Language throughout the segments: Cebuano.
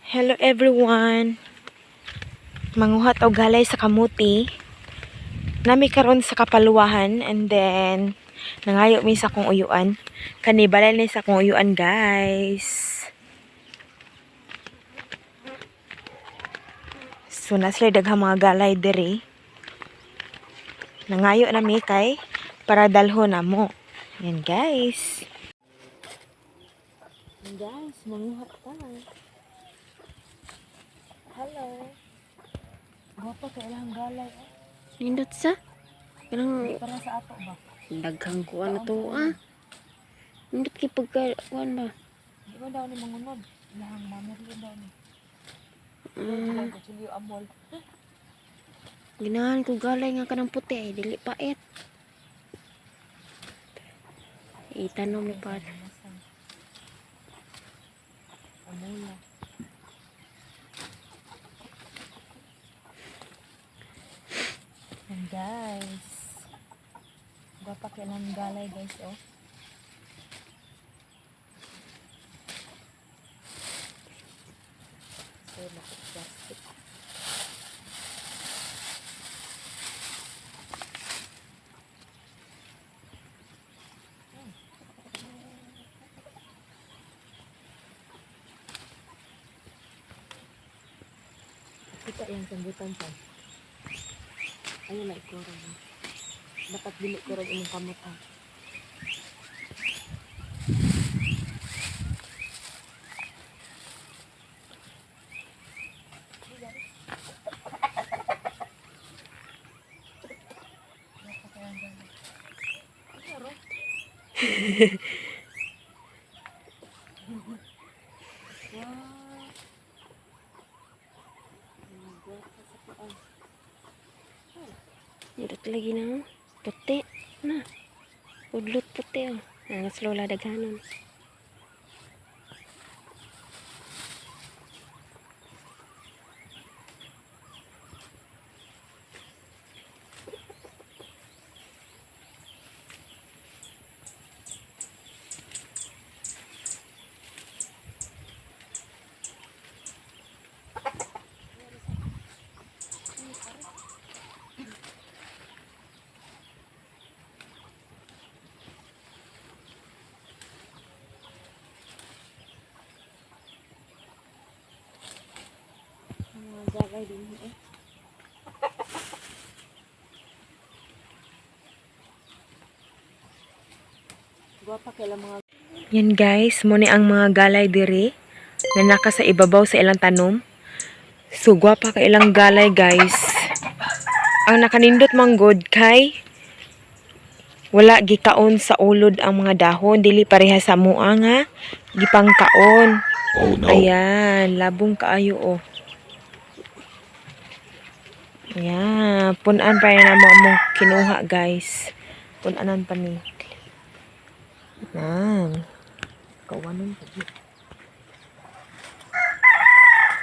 Hello everyone. Manguha og galay sa kamuti. Nami karon sa kapaluwahan and then nangayo mi sa akong uyuan. Kani balay ni sa akong uyuan, guys. So na sila daghang mga galay diri. Nangayo na mi kay para dalhon namo. Yan, guys. Yan, guys, manguha ta. Hello. Gwapa kay ilang galay, eh. Nindot sa. Kanang Para sa ato ba? Daghang kuan na to ah. Nindot kay pagka kuan ba. Di man daw ni mangunod. Ilahang mamerienda daw ni. Kutsilyo amol. Ginahan ko galay nga kanang puti ay dili pait. Itanom ni pa. Amula. Yan, guys. Gwapa kay ilang galay, guys, oh. So, plastic. Kita yung sambutan pa. Ayun na ikurog. Dapat dili kurog imong kamot ah. Wow. Nindot lagi na oh. Puti na. Udlot puti oh. Angas lola daghanon. Ang mga galay din eh. Gwapa kay mga. Yan guys, mo ni ang mga galay diri nga naka sa ibabaw sa ilang tanom. So gwapa kay ilang galay, guys. Ang nakanindot manggod kay wala gikaon sa ulod ang mga dahon, dili pareha sa mua nga gipangkaon. Oh no. Ayan, labong kaayo oh. Ayan, punan pa na mo among kinuha, guys. Punanan pa ni. Nan. Kawanon pa gyud.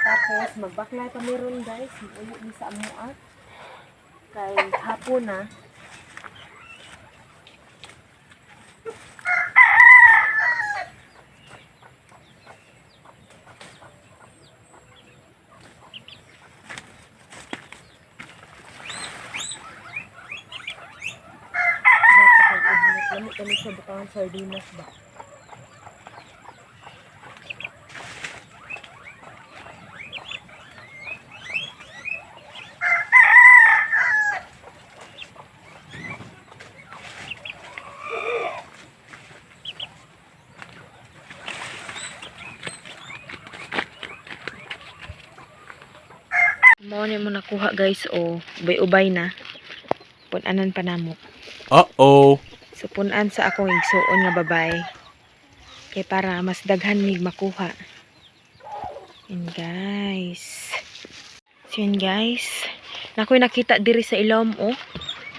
Tapos magbaklay pa meron, guys, muuli ni sa amoa. Kay hapon na. Lami kami sa bukang sardinas ba. Mao ni mo nakuha, guys, oh. Ubay-ubay na. Punanan pa namo. Uh-oh. So punan sa akong igsuon nga babay. Kay para mas daghan mig makuha. Yun, guys. So yun, guys. Nakoy nakita diri sa ilom oh.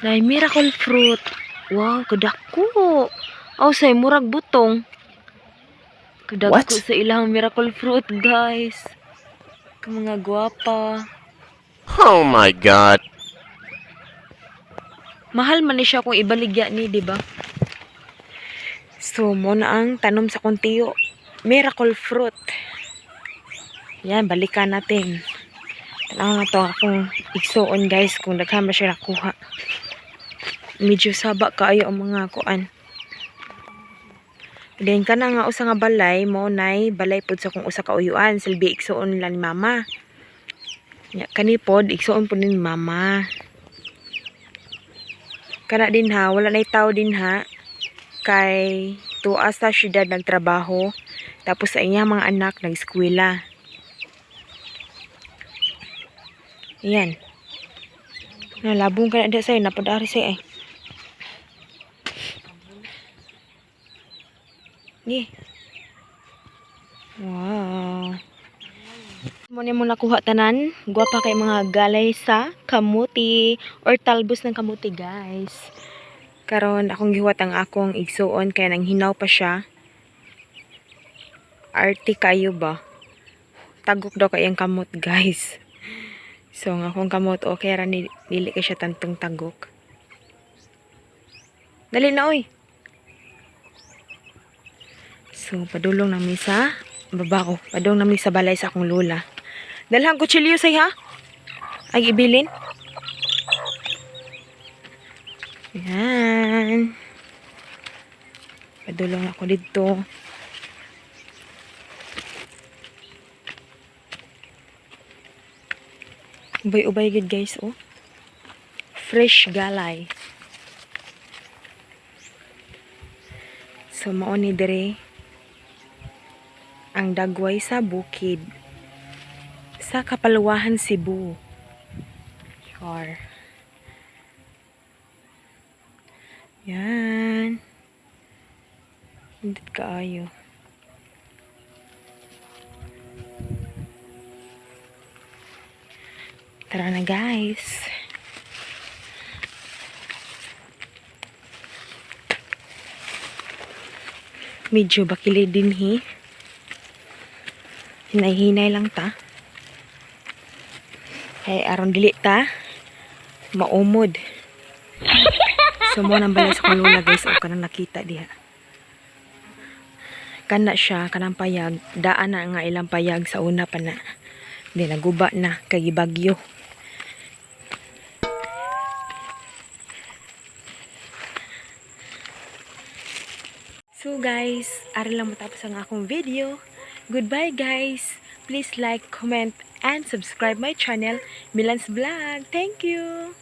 Na miracle fruit. Wow, kadako. Oh, say murag butong. Kadako What? sa ilang miracle fruit, guys. Ka mga gwapa. Oh my God. Mahal man ni siya kung ibaligya ni, di ba? So, mo na ang tanom sa kontiyo. Miracle fruit. Yan, balikan natin. Tanaw na to akong igsuon, guys, kung daghan ba siya nakuha. Medyo saba kaayo ang mga kuan. Then kana nga usa nga balay mo nay balay pud sa kung usa ka uyuan, silbi igsuon lang ni mama. Nya kani pod igsuon pod ni mama. Kana din ha, wala nay tao din ha kay tuwa sa syudad nagtrabaho, tapos sa inyang mga anak nag-eskwela. Ayan. Nalabong ka na di sa'yo. Napadari sa'yo eh. Ni. Wow. Mo ni mo nakuha tanan. Gwapa kay mga galay sa kamuti or talbos ng kamuti, guys. Karon akong gihuwat ang akong igsuon kay nang hinaw pa siya. Arte kayo ba? Tagok daw kay ang kamot, guys. So ang akong kamot okay ra ni, dili kay siya tantong tagok. Dali na, oy. So padulong nami sa baba ko. Padulong nami sa balay sa akong lola. Dalhan kutsilyo say ha. Ay ibilin. Yan. Padulong ako dito. Ubay-ubay gid, guys, oh. Fresh galay. So mao ni dire ang dagway sa bukid sa Kapalwahan, Cebu. Char. Yan. Indot kaayo. Tara na, guys. Medyo bakili din he. Hinay-hinay lang ta. Kay aron dili ta maumod. So mo nang balay sa kong lola, guys, o kanang nakita diha. Kana siya kanang payag, daan na nga ilang payag sa una pa na. Di naguba na kay gibagyo. So guys, ari lang matapos ang akong video. Goodbye, guys. Please like, comment, and subscribe my channel, Milan's Vlog. Thank you!